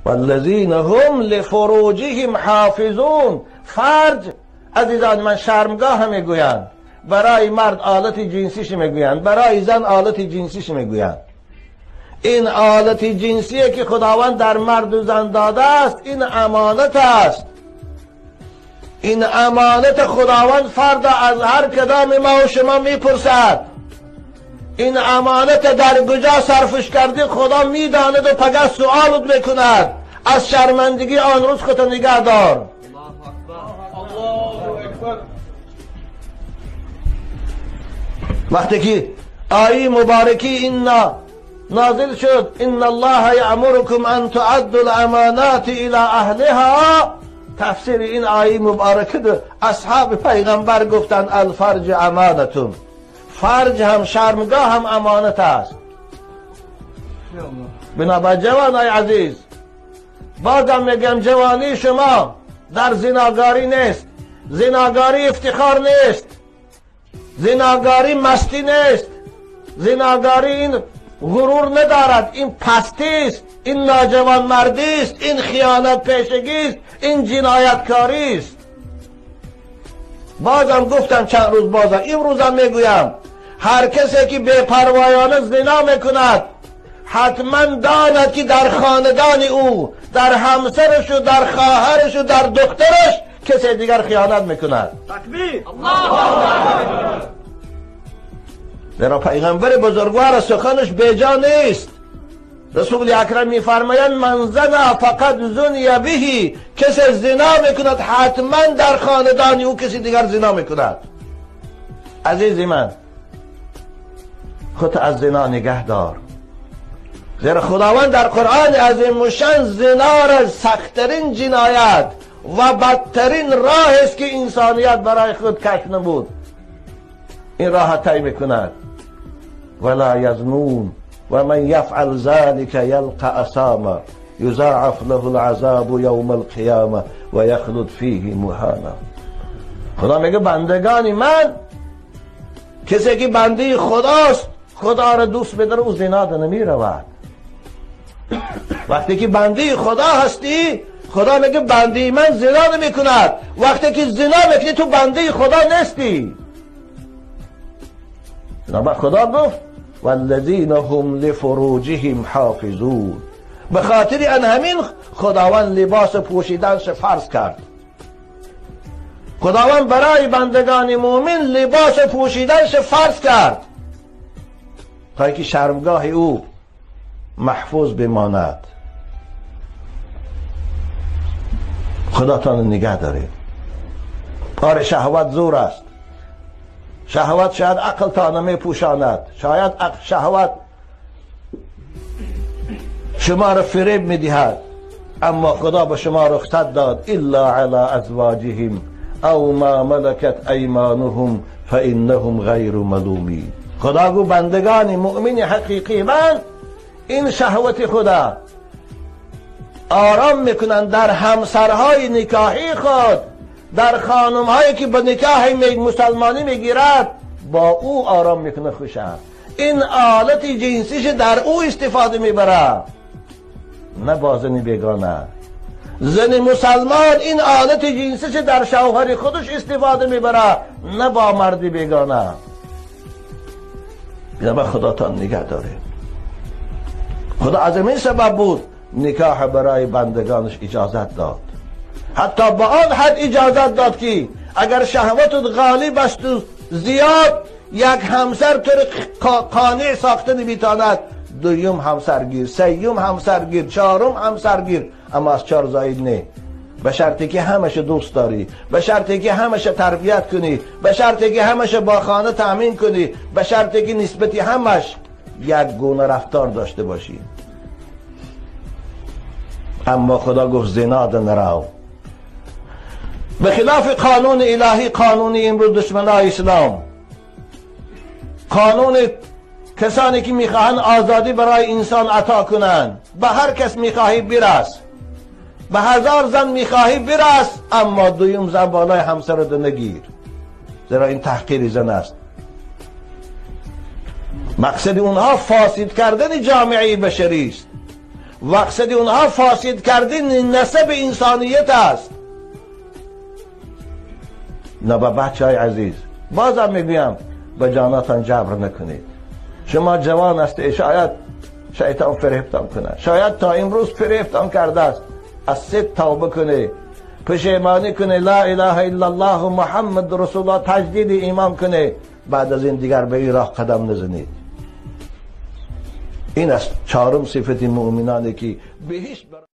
والذین هم لفروجهم حافظون. فرج عزیزان من شرمگاه میگویند، برای مرد آلت جنسیش میگویند، برای زن آلت جنسیش میگویند. این آلت جنسیه که خداوند در مرد و زن داده است، این امانت است. این امانت خداوند فردا از هر کدام ما و شما میپرسد. این امانت در کجا صرفش کردی خدا میداند و پگه سؤالت میکند. از شرمندگی آن روز خودت نگه دار. وقتی که آیه مبارکی اینا نازل شد، ان الله یأمرکم ان تؤدوا الامانات الی اهلها، تفسیر این آیه مبارکه اصحاب پیغمبر گفتند الفرج امانتون، فرج هم شرمگاه هم امانت است. بنابر جوانای عزیز، بازم میگم جوانی شما در زناگاری نیست، زناگاری افتخار نیست، زناگاری مستی نیست، زناگاری این غرور ندارد، این پستی است، این ناجوانمردی است، این خیانت پیشگی است، این جنایتکاری است. بازم گفتم چند روز، بازم امروزم میگویم، هر کسی که بی‌پروایانه زنا میکند حتما داند که در خاندان او، در همسرش و در خواهرش و در دخترش کسی دیگر خیانت میکند. تکبیر! الله اکبر! زیرا پیغمبر بزرگوار سخنش بیجا نیست. رسول اکرم میفرمایند من زنا فقط زنی بهی، کسی زنا میکند حتما در خاندان او کسی دیگر زنا میکند. عزیز من، خود از زنا نگه دار، زیرا خداوند در قرآن عظیم الشان زنا را سختترین جنایت و بدترین راه است که انسانیت برای خود کشف نمود، این راه طی میکند. ولا یزنون و من یفعل ذلك یلقى اثاما یضاعف له العذاب یوم القیامه و یخلد فیه مهانا. خدا میگه بندگان من، کسی که بنده خداست، خدا را دوست بداره، او زنا نمی رود. وقتی که بنده خدا هستی، خدا میگه بنده من زنا نمی کند. وقتی که زنا میکنی تو بنده خدا نیستی. خدا گفت والذین هم لفروجهم حافظون. به خاطر ان همین خداوند لباس پوشیدنش فرض کرد. خداوند برای بندگان مؤمن لباس پوشیدنش فرض کرد تا که شرمگاه او محفوظ بماند. خدا تان نگه داره. آره شهوت زور است، شهوت شاید عقل تا نمی پوشاند، شاید شهوت شما را فریب میدهد، اما خدا به شما رخصت داد الا علی ازواجهم او ما ملکت ایمانهم فانهم غیر ملومین. خدا گو بندگان مؤمن حقیقی من این شهوت خدا آرام میکنند در همسرهای نکاحی خود، در خانمهایی که به نکاح مسلمانی میگیرد با او آرام میکنه خوشم، این آلت جنسیش در او استفاده میبره، نه با زن بیگانه. زن مسلمان این آلت جنسیش در شوهر خودش استفاده میبره، نه با مرد بیگانه. به خدا تان نگه داره. خدا از این سبب بود نکاح برای بندگانش اجازت داد، حتی به آن حد اجازت داد که اگر شهوت غالب است و زیاد، یک همسر تو را قانع ساخته نمیتواند، دویم همسرگیر، سیوم همسرگیر، چهارم همسرگیر، اما از چهار زاید نه، به شرطی که همش دوست داری، به شرطی که همش تربیت کنی، به شرطی که همش با خانه تامین کنی، به شرطی که نسبتی همش یک گونه رفتار داشته باشی. اما خدا گفت زنا نرو. به خلاف قانون الهی، قانون امروز دشمنای اسلام، قانون کسانی که میخواهند آزادی برای انسان عطا کنند، به هر کس میخواهی برس، به هزار زن میخواهی برس، اما دویم زن بالای همسرت نگیر، زیرا این تحقیر زن است. مقصد اونها فاسد کردن جامعه بشری است. مقصد اونها فاسد کردن نسب انسانیت است. نه با بچه های عزیز، بازم میگویم به جاناتان جبر نکنید. شما جوان هستید، شاید شیطان فریبتان کنه، شاید تا امروز فریبتان کرده است. از ست توبه کنه، پشیمانی کنه، لا اله الا الله محمد رسول الله، تجدید ایمان کنه، بعد از این دیگر به این راه قدم نزنید. این است چهارم صفت مؤمنانی که بهشت